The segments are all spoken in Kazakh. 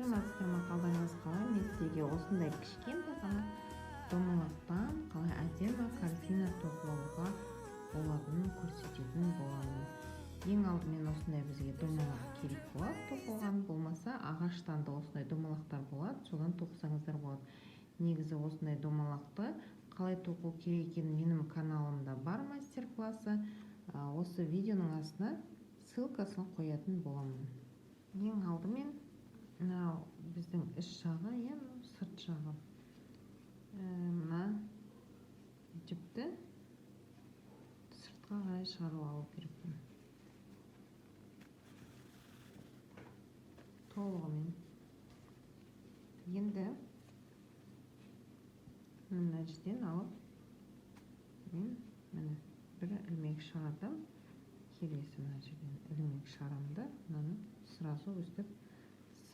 Саламатсыздар ма, қалдарыңыз қалай? Мен сіздерге осындай кішкентай ғана домалақтан қалай әдемі корзина тоқып алуға болатынын көрсететін боламын. Ең алдымен осындай бізге домалақ керек болады тоқылған, болмаса ағаштан да осындай домалақтар болады, содан тоқысаңыздар болады. Негізі осындай домалақты қалай тоқу керек екенін менің каналымда бар мастер-классы. Осы видеоның астына ссылкасын қоятын боламын. Ең алдымен мынау біздің іш жағы, иә, сырт жағы. Мына жіпті сыртқа қарай шығарып алу керекпін. Толығымен. Енді мына жерден алып мен міне бір ілмек шығардым. Келесі мына жерден ілмек шығарамын да, мынаны сразу өстіп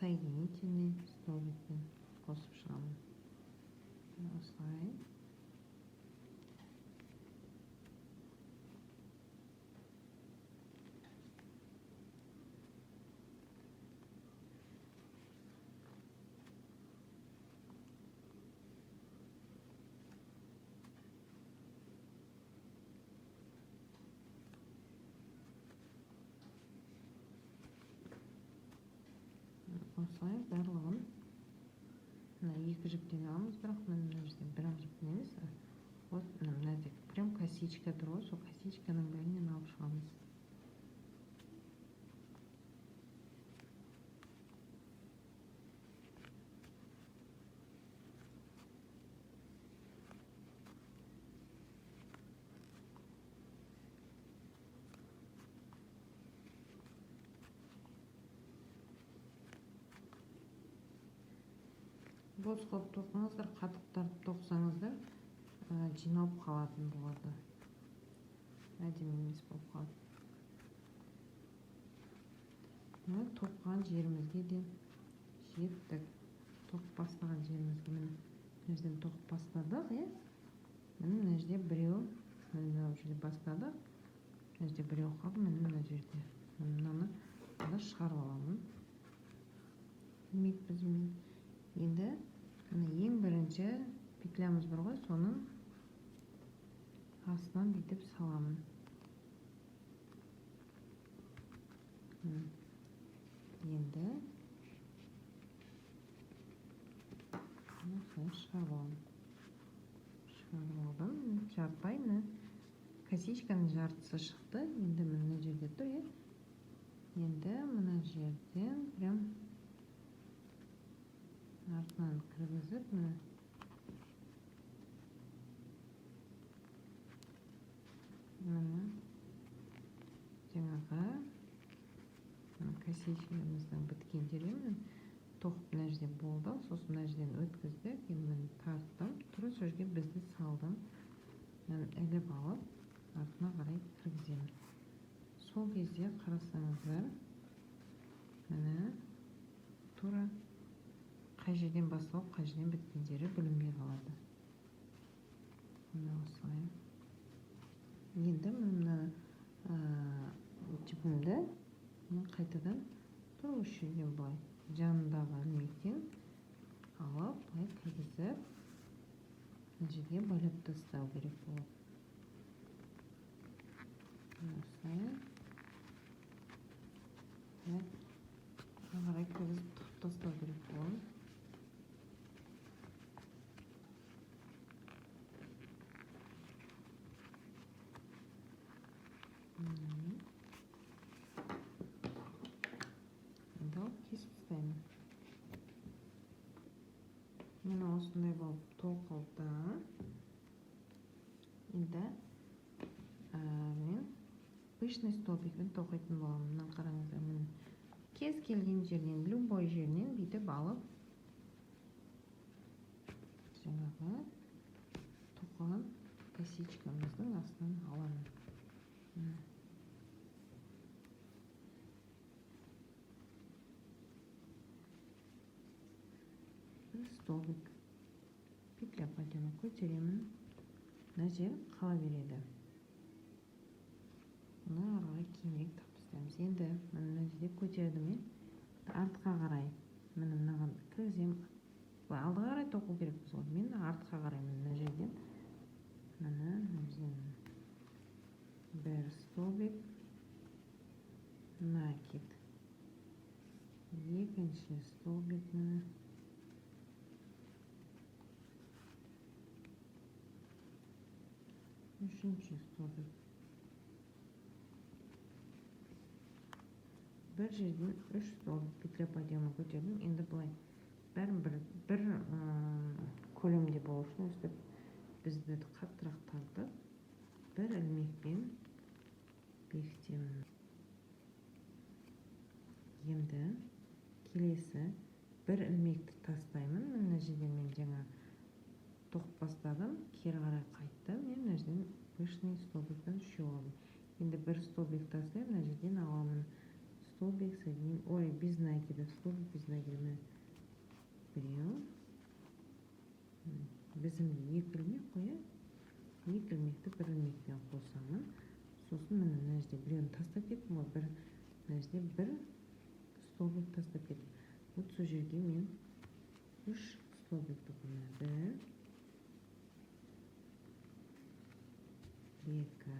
соединительный столбикпен қосып шығамын. Осылай. Осылай барлығын мына екі жіптен аламыз, бірақ мына жерден бір ақ жіптен емес, вот мына жерде прям косичка тұр ғой, сол косичканың бәрінен алып шығамыз. Бос қылып тоқыңыздар, қатып тартып тоқсаңыздар, жиналып қалатын болады. Әдемі емес болып қалады. Мына тоқыған жерімізге де жеттік. Тоқып бастаған жерімізге міне мына жерден тоқып бастадық, иә? Міне мына жерде біреу, міне мына жерде бастадық. Мына жерде біреу қалды, міне мына жерде. Мынаны шығарып аламын. Ілмек бізімен. Енді міне ең бірінші петлямыз бар ғой, соның астынан бүйтіп саламын. Енді осылай шығарып аламын. Шығарып алдым. Жартылай міне косичканың жартысы шықты. Енді мына жерде тұр, иә? Енді мына жерден прям артынан кіргізіп, міне міне жаңағы косичкамыздың біткен жері міне тоқып мына жерде болды, сосын мына жерден өткіздік, енді міне тарттым, тура сол жерге бізді салдым, мынаны іліп алып артына қарай кіргіземін. Сол кезде қарасаңыздар, міне тура қай жерден басталып, қай жерден біткен жері білінбей қалады. Міне осылай. Енді мына жіпімді мен қайтадан тура осы жерден былай жанындағы ілмектен алып былай кіргізіп мына жерге байлап тастау керек болады. Осылай. Ары қарай кіргізіп тығып тастау керек болады. Енді алып кесіп тастаймын. Міне осындай болып тоқылды. Енді мен пышный столбикпен тоқитын боламын. Мына қараңыздар, міне кез келген жерінен, любой жерінен бүйтіп алып жаңағы тоқыған косичкамыздың астынан аламын. Бір столбик петля подъема көтеремін. Мына жер қала береді. Бұны ары қарай кейінірек тағып тастаймыз. Енді мына жерде көтердім, иә? Артқа қарай Міне, мынаған кіргіземін. Былай алдыға қарай тоқу керекпіз ғой. Мен артқа қараймын мына жерден. Міне, мына жерден бір столбик, накид, екінші столбик, міне, үшінші столбик. Бір жерден 3 столбик петля подъема көтердім. Енді былай бәрін бір көлемде болу үшін өстіп бізді қаттырақ тартып бір ілмекпен бекітемін. Енді келесі бір ілмекті тастаймын. Мына жерден мен жаңа тоқып бастадым, кері қарай қайттым. Мен мына жерден пышный столбиктен үшеу алдым. Енді бір столбик тастаймын, мына жерден аламын. Столбик с одним, ой, без накида, столбик без накида. Міне біреу, бізімде екі ілмек қой, иә? Екі ілмекті бір ілмекпен қосамын. Сосын міне мына жерде біреуін тастап кеттім ғой, бір мына жерде бір столбик тастап кеттім. Вот сол жерге мен 3 столбик тоқимын. 1, 2,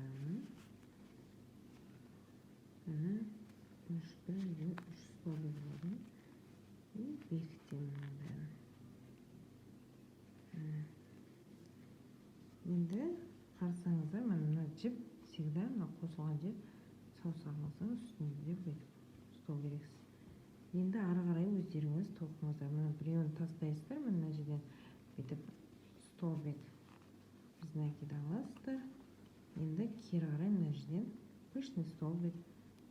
міне 3, бір жерден 3 столбик алдым и бекітемін бәрін. Енді қарасаңыздар, міне мына жіп всегда мына қосылған жер саусағыңыздың үстінде бүйтіп ұстау керексіз. Енді ары қарай өздеріңіз тоқыңыздар. Міне біреуін тастайсыздар, міне мына жерден бүйтіп столбик без накида аласыздар. Енді кері қарай мына жерден пышный столбик,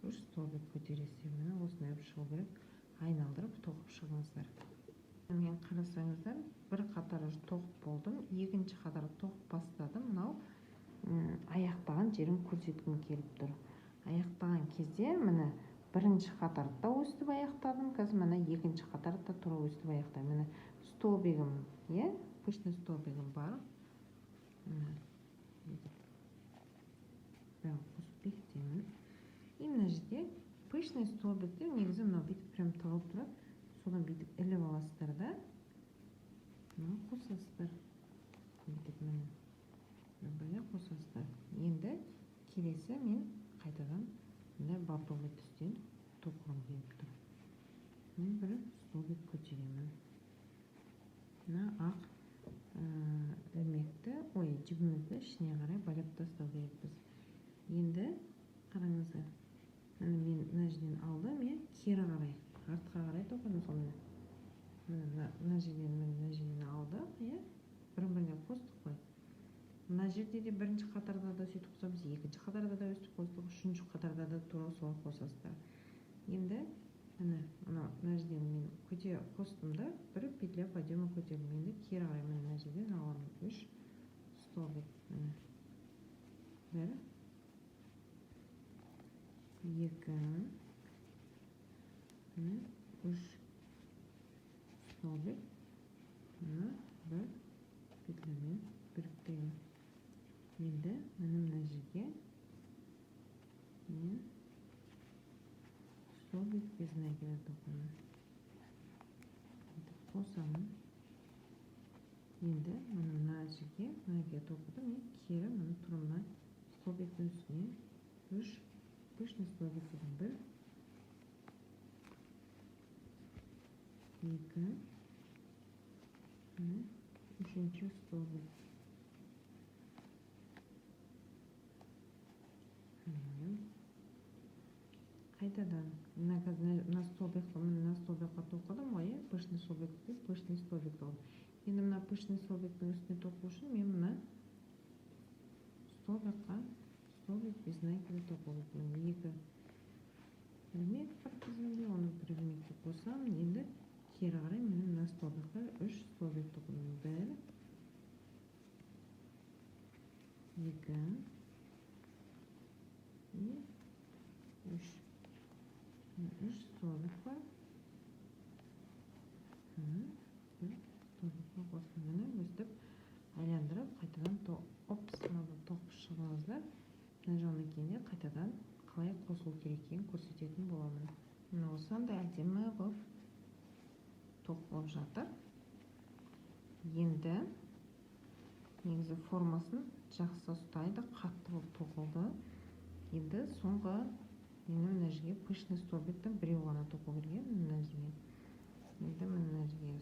3 столбик көтересіздер. Міне осындай болып шығу керек. Айналдырып тоқып шығыңыздар. Мен қарасаңыздар, бір қатар тоқып болдым, екінші қатар тоқып бастадым. Мынау аяқтаған жерін көрсеткім келіп тұр. Аяқтаған кезде міне бірінші қатарды да өстіп аяқтадым. Қазір міне екінші қатарды да тура өстіп аяқтаймын. Міне столбигім, иә, пышный столбигім бар. Міне бәрін қосып бекітемін. И мына жерде пышный столбикті негізі мынау бүйтіп прям тығылып тұрады. Содан бүйтіп іліп аласыздар да, мына қосасыздар. Бүйтіп міне бір-біріне қосасыздар. Енді келесі мен қайтадан мына бордовый түстен тоқығым келіп тұр. Мен бір столбик көтеремін. Мына ақ ілмекті, ой, жібімізді ішіне қарай байлап тастау керекпіз. Енді қараңыздар, міне мен мына жерден алдым, иә, кері қарай, артқа қарай тоқыдым. Мысалы, міне, міне, мына жерден, міне, мына жерден алдық, иә, бір-біріне қостық қой. Мына жерде де бірінші қатарда да сөйтіп қосамыз, екінші қатарда да өстіп қостық, үшінші қатарда да тура солай қосасыздар. Енді міне мына жерден мен қостым да, бір петля подъема көтердім. Енді кері қарай міне мына жерден аламын 3 столбик, міне 1, 2, міне 3 столбик, міне бір петлямен біріктіремін. Енді міне мына жерге мен столбик без накида тоқимын. Бүйтіп қосамын. Енді міне мына жерге мына жерге тоқыдым, мен кері міне тура мына столбиктің үстіне 3 пышный столбик тоқимын. 1, 2, міне үшінші столбик. Қайтадан мына қазір мына столбик, мына столбикқа тоқыдым ғой, иә, пышный столбик деп пышный столбик тоқыдым. Енді мына пышный столбиктің үстіне тоқу үшін мен мына столбикқа столбик без накида тоқу керек. Міне 2 ілмек бар тізімде, оны бір ілмекке қосамын. Енді кері қарай міне мына столбикқа 3 столбик тоқыдым. 1, 2 и 3. 3 столбик бар. Бір столбикқа қостым. Міне өстіп айландырып қайтадан опс, мынаны тоқып шығыңыздар. Мына жағына келгенде қайтадан қалай қосылу керек екенін көрсететін боламын. Міне осындай әдемі болып тоқылып жатыр. Енді негізі формасын жақсы ұстайды, қатты болып тоқылды. Енді соңғы мені мына жерге пышный столбиктің біреу ғана тоқу керек мына жерге. Енді мына жерге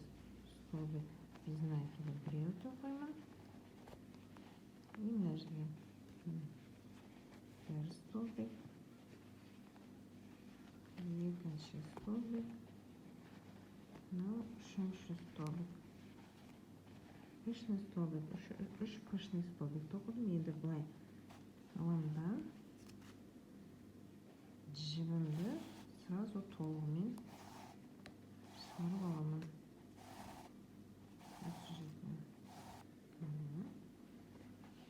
столбик без накида біреу тоқимын. И мына жерге бір столбик, екінші столбик, мынау үшінші столбик. Пышный столбик, үш пышный столбик тоқыдым. Енді былай аламын да жібімді сразу толығымен шығарып аламын. Осы жерден.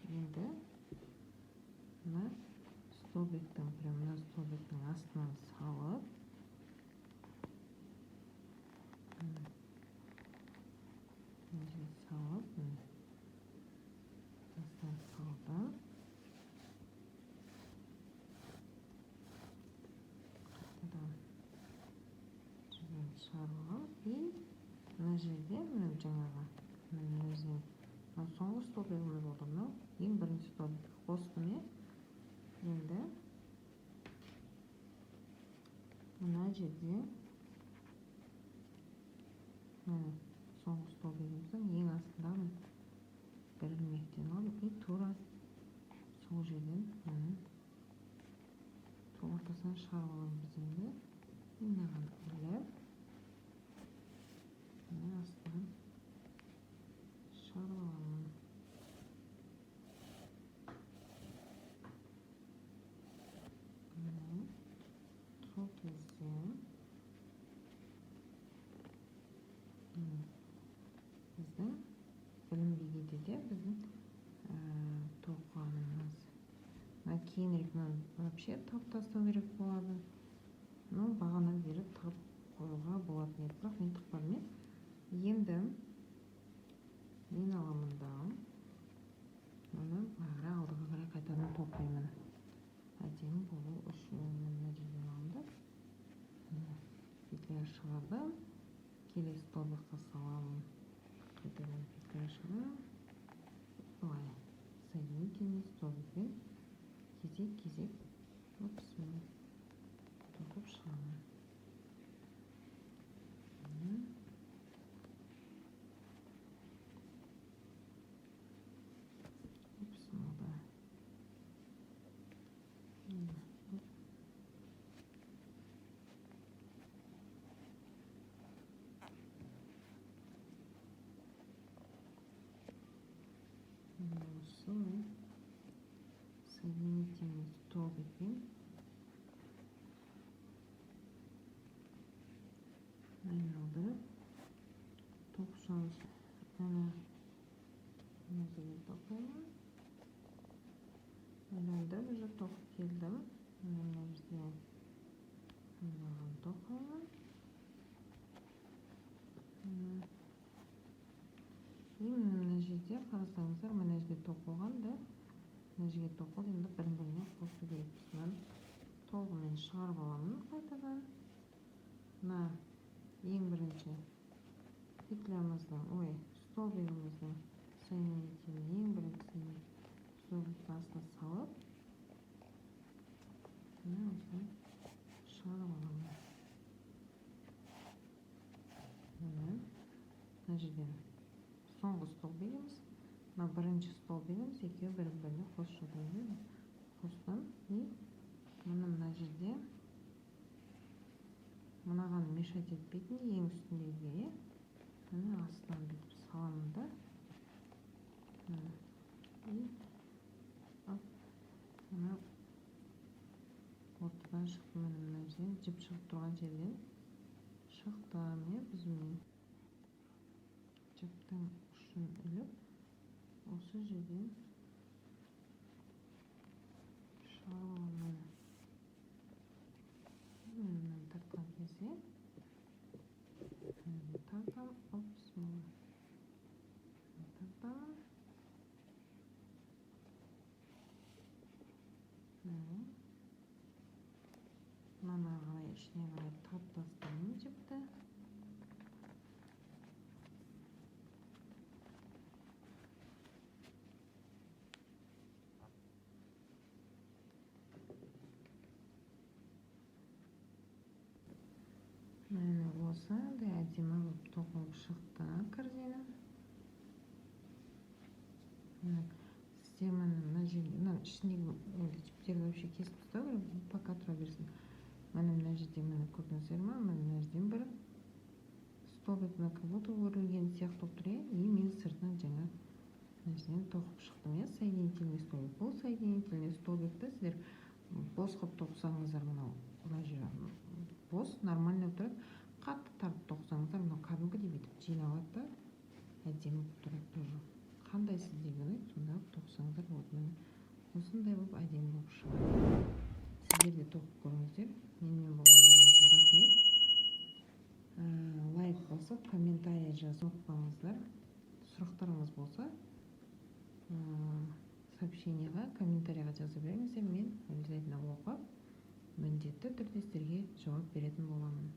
Енді мына столбиктің, прям мына столбиктің астынан салып, мына жерге салып, астынан салдым. Қайтадан жібін шығарып аламын. И мына жерде мына жаңағы мына жерден мына соңғы столбигіміз болды, мынау ең бірінші столбик қостым, иә. Енді мына жерде міне соңғы столбигіміздің ең астындағы бір ілмектен алдым и тура сол жерден міне сол ортасынан шығарып аламын бізімді. И мынаған іліп мына астынан шығарып аламын. Міне сол кезде біздің білінбей кетеді біздің тоқығанымыз. Мына кейінірек мынаны вообще тығып тастау керек болады. Но бағана бері тығып қоюға болатын еді, бірақ мен тықпадым, иә. Енді мен аламын да мына былай қарай алдыға қарай қайтадан тоқимын. Әдемі болу үшін мына жерден аламын да петля шығардым, келесі столбикқа саламын, қайтадан петля шығарамын. Былай соединительный столбикпен кезек-кезек тоқып шығамын. Осылай соединительный столбикпен айналдырып тоқып шығамыз. Мына жерге тоқимын, айландырып уже тоқып келдім. Мына жерде мынаған тоқимын. И мына жерде қарасаңыздар, мына жерде тоқылған да, мына жерге тоқылды. Енді бірін-біріне қосу керекпіз. Мынаны толығымен шығарып аламын қайтадан. Мына ең бірінші петлямыздың, ой, столбигіміздің соединительный ең бірінші столбиктің астына салып, мына осылай шығарып аламын. Міне мына жерден соңғы столбигіміз, мына бірінші столбигіміз, екеуі бір-біріне қосып жатыр. Қостым. И мына мына жерде мынаған мешать етпейтін ең үстіндегіге, иә, міне астынан бүйтіп саламын да, міне, и оп, мына ортадан шықты. Міне мына жерден жіп шығып тұрған жерден шықты. Міне бізімен жіптің ұшын іліп осы жерден шығарып аламын. Міне мынаны тартқан кезде тартамын, опс, тартамын. Міне мынаны ары қарай ішіне қарай тығып тастаймын жіпті. Осындай әдемі болып тоқылып шықты корзина. Міне, сіздер міне мына жерде, мынаның ішіндегі енді жіптерді вообще кесіп тастау керек, пока тұра берсін. Міне, мына жерде, міне, көрдіңіздер ма, міне, мына жерден бір столбик, мына как будто өрілген сияқты болып тұр, иә. И мен сыртынан жаңа мына жерден тоқып шықтым, иә, соединительный столбик. Бұл соединительный столбикті сіздер бос қылып тоқысаңыздар, мынау мына жері бос, нормально болып тұрады. Қатты тартып тоқысаңыздар, мынау кәдімгідей бүйтіп жиналады да, әдемі болып тұрады тоже. Қандай сіздерге ұнайды, сондай қылып тоқысаңыздар болады. Міне, осындай болып, әдемі болып шығады. Сіздер де тоқып көріңіздер. Менімен болғандарыңызға рахмет. Лайк басып, комментарий жазып ұмытпаңыздар. Сұрақтарыңыз болса, сообщениеға, комментарийға жаза беріңіздер. Мен обязательно оқып, міндетті түрде сіздерге жауап беретін боламын.